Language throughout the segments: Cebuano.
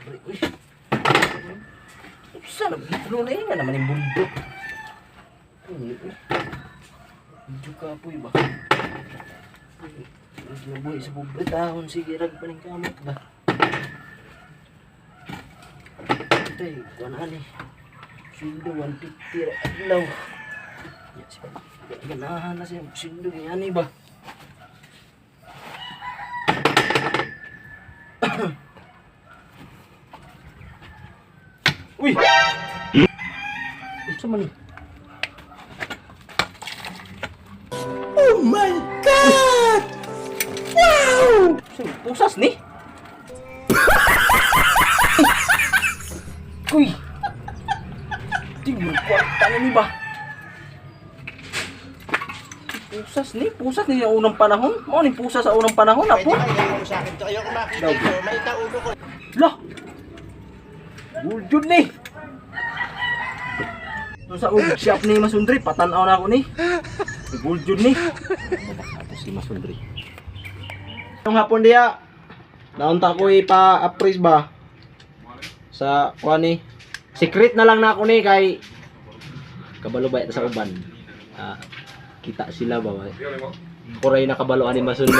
Pobre, uy. Usa na, ano na yun nga naman yung bundok. Uy, uy. Medyo kapoy ba? Uy, nabuhi sa pobre taon, sige, rag pa ng kamot ba? Tay, kuha na ni. Sundo, 150 ra adlaw. Ya, si ganahan na siya, sundo, yan ba? Uy! Unsa man ni? Oh my God! Wow! Unsa ni? Pusas ni? Uy! Tingnan kwarta na ni ba? Pusas ni, pusas ni sa unang panahon. Mao ni pusas sa unang panahon, Pwede apo. ba ilayo mo sa akin to? Ayoko makita ito. Maita ulo ko. Lah! Buljud ni! Doon sa ug shop ni Masundri, patanaw na ako ni. Buljud ni. Ato si Masundri. Yung hapon diya, naunta ko ipa-appraise ba? Sa kuan ni. Secret na lang na ako ni kay kabalo ba sa uban. Ah, kita sila ba? Kuray na kabalo ani Masundri.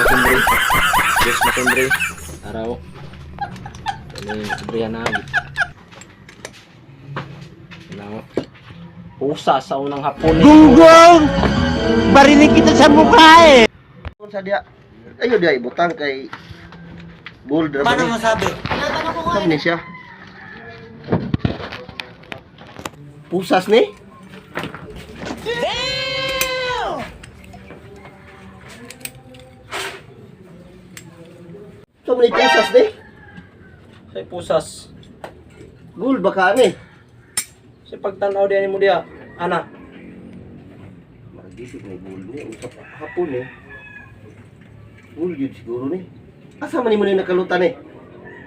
Diyos Masundri. Araw. Ano yung sabrihan na Ano? Pusa sa unang hapon. Gunggong! Barinig kita sa mukha eh! Sa diya, ayo diya ibutang kay gold ra ba Paano ni? masabi? Saan ni siya? Pusas ni? Damn! So many pusas ni? Sa pusas. Gold ba ka ni? Sa pagtanaw diyan mo diya, ana. Magisip may gold ni usap hapon eh. Gold yun siguro ni. Asa man nimo ni nakalutan eh?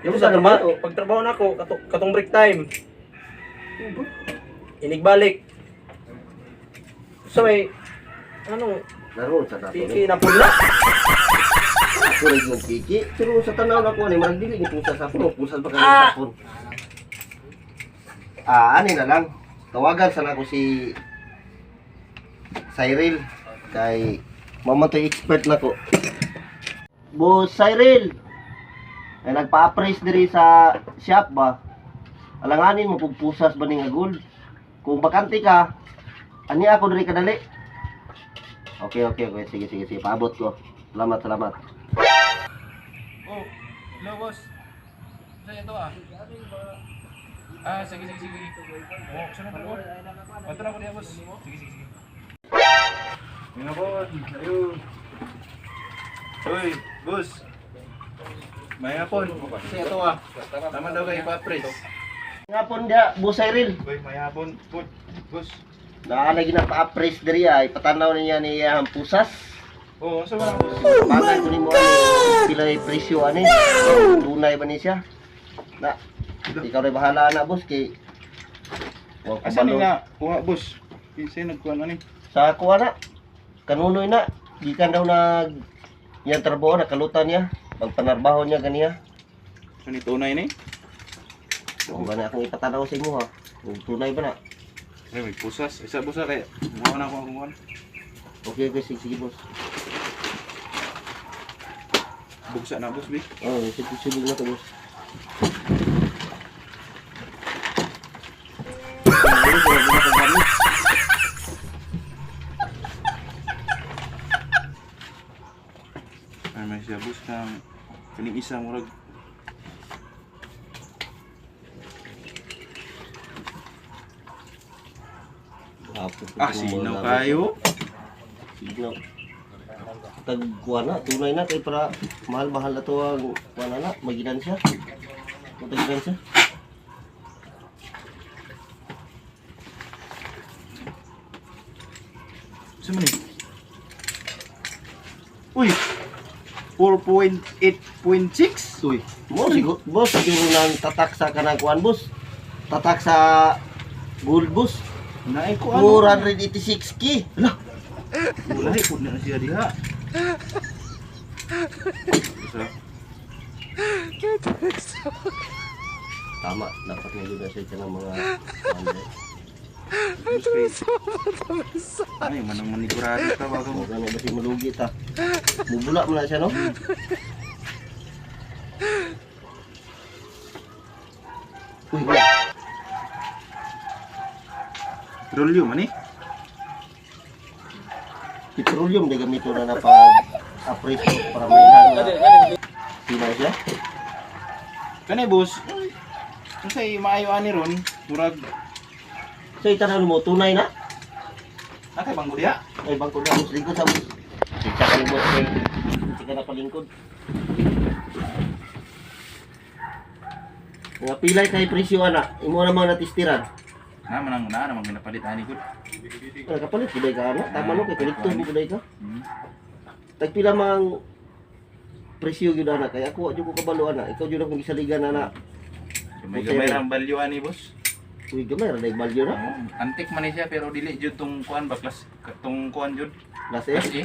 Yung sa trabaho, pagtrabaho na ako, katong break time. Inigbalik. So may ano, Laro sa dato ni. tiki na pula. Ako rin yung kiki. Pero sa tanaw na ko, ani, marag dili ni pusas ako. Pusas ba kayo Ah! sa phone? Ah, ani na lang. Tawagan sana ko si Cyril. Kay mamatay expert na ko. Boss Cyril! Ay nagpa-appraise diri sa shop ba? Alanganin mo kung pusas ba ni nga gold. Kung bakante ka, ani ako diri kadali. Okay. Sige, sige, sige. Paabot ko. Salamat, salamat. Oh, hello boss. Saan ito ah? Ah, sige, sige, sige. Oh, saan na ko? Bato na ko niya, boss. Sige, sige, sige. Yun ako, ayun. Uy, boss. May hapon. Kasi ito ah. Tama daw kayo pa-press. Nga po niya, Boss Cyril. Uy, may hapon. Boss. Boss. Naa lagi na pa-appraise diri ay patanaw niya niya ang pusas. Oh, sa ba boss? Oh my God! Pila yung presyo ani? Tunay ba ni siya? Na, ikaw rin bahala na boss kay wa ko Asa ni balo. na? Kuha, boss. Kinsa nagkuha na ni? Sa kuha na. Kanunoy na. Gikan daw nag iyang trabaho nakalutan niya. Pagpanarbaho niya ganiya. Sa ni tunay ni? Kung ba na akong ipatanaw sa imo ha? Kung tunay ba na? Ay, may pusas. Isa boss ah, kay. Muha na ako akong kuha. Okay, sige, sige boss. Bugsa na boss, bi. Oh, sige, sige na to boss. Ay, may siya boss kang kaning isa murag Ah, sinaw kayo. Sinaw. Tagkuha na, tunay na kay para mahal-mahal na to ang kuha na na, magilan siya. Matagilan siya. Sa man eh? Uy! 4.8.6? Uy, mo siguro, boss, siguro nang tatak sa kanang kuan boss. Tatak sa gold boss. Naay ko ano? 486 k. Wala, po na siya diha. Isa. Tama, dapat nga yun na siya ka ng mga ano. Ay, manang manigurado ka bago mo. Huwag na ba siya malugi ta? Mubula mo na siya, no? Uy, wala. Petrolyo man eh. Petroleum na gamito na na pag apreso para may na sino siya? Kani boss. Unsay maayo ani ron? Murag So itanaw mo, tunay na? nakay bangko diha. Ay, bangko na. Boss, lingkod sa boss. Sitsa ka ni boss. Eh. Sitsa ka na palingkod. Mga pilay kay presyo ana, imo na mga natistiran. Na manang na namang ginapalit ani gud. Ay, kapalit gud ka ana. Tama no kay kolektor mo gud ka. Hmm. Tagpila mang presyo gyud ana kay ako wa jud ko kabalo ana. Ikaw jud akong gisaligan ana. Gamay-gamay ra ang value ani boss. Uy, gamay ra day value na. Oo, antik man ni siya pero dili jud tong kuan ba class tong kuan jud. Class Class S. A.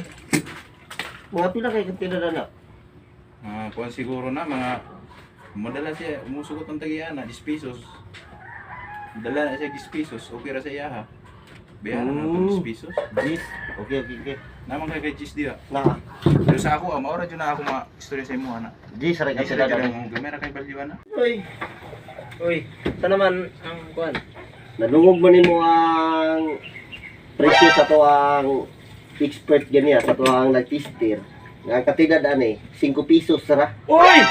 Mga pila kay kantila na. Mga kuan siguro na mga modala siya umusugot ang tagiya na 10 pesos. Dala na siya 10 pesos, okay ra sa iya ha. Bayaran na itong 10 pesos. Gis. Okay. Naman kay kay Gis diha. Na. Pero sa ako, maura jud na ako ma istorya sa imo ana. Gis ra Gis kantila ra na. jud ang gamay ra kay value ana. Uy. Uy, sa naman ang kuan? Nadungog man nimo ang presyo sa to ang expert ganiya sa to ang nagtister. Nga ang katidad ani 5 pesos ra. Uy!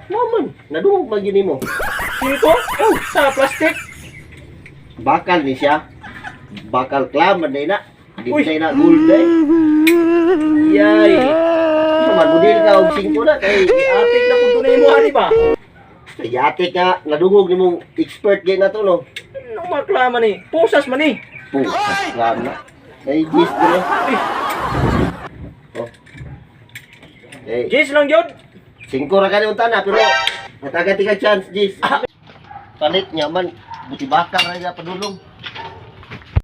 Mao man, nadungog man gyud nimo. Singko? Oh, sa plastic. Bakal ni siya. Bakal clam man day na. Di Uy. day na gold day. Yay. Sa man model ka og 5 na kay Atik na kung tunay mo ani ba? yate ka nadungog nimong expert gay na to no. Ano maklama ni? Pusas man ni. Pusa clam na. Kay gis dire. Oh. Eh, Jis lang jud. 5 ra ka ni unta na pero natagan ti ka chance, Jis. Palit niya man buti bakal ra niya padulong.